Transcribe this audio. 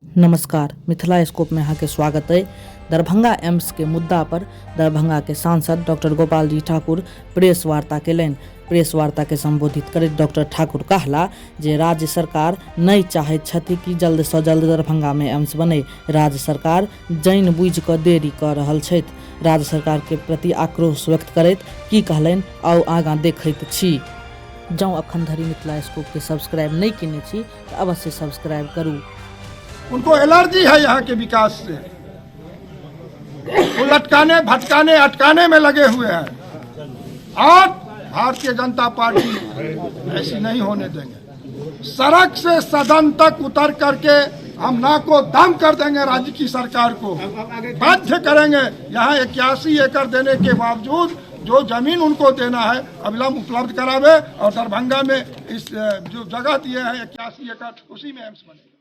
नमस्कार, मिथिला स्कोप में अहाँके स्वागत अइ। दरभंगा एम्स के मुद्दा पर दरभंगा के सांसद डॉक्टर गोपाल जी ठाकुर प्रेस वार्ता केलनि। प्रेस वार्ता के संबोधित करैत डॉक्टर ठाकुर कहला जे राज्य सरकार नहि चाहैत छथि कि जल्द सँ जल्द दरभंगा में एम्स बने। राज्य सरकार जानि बुझि कऽ देरी कऽ रहल छथि। राज्य सरकार के प्रति आक्रोश व्यक्त करैत की कहलनि, आउ आगाँ देखैत छी। जौं अखन धरि मिथिला स्कोप के सब्सक्राइब नहि केने छी तऽ अवश्य सब्सक्राइब करू। उनको एलर्जी है यहाँ के विकास से, वो लटकाने भटकाने अटकाने में लगे हुए हैं और भारतीय जनता पार्टी ऐसी नहीं होने देंगे। सड़क से सदन तक उतर करके हम नाको दम कर देंगे, राज्य की सरकार को बाध्य करेंगे। यहाँ 81 एकड़ देने के बावजूद जो जमीन उनको देना है अविलंब उपलब्ध करावे और दरभंगा में इस जो जगह दिए हैं 81 एकड़, उसी में एम्स बनेगा।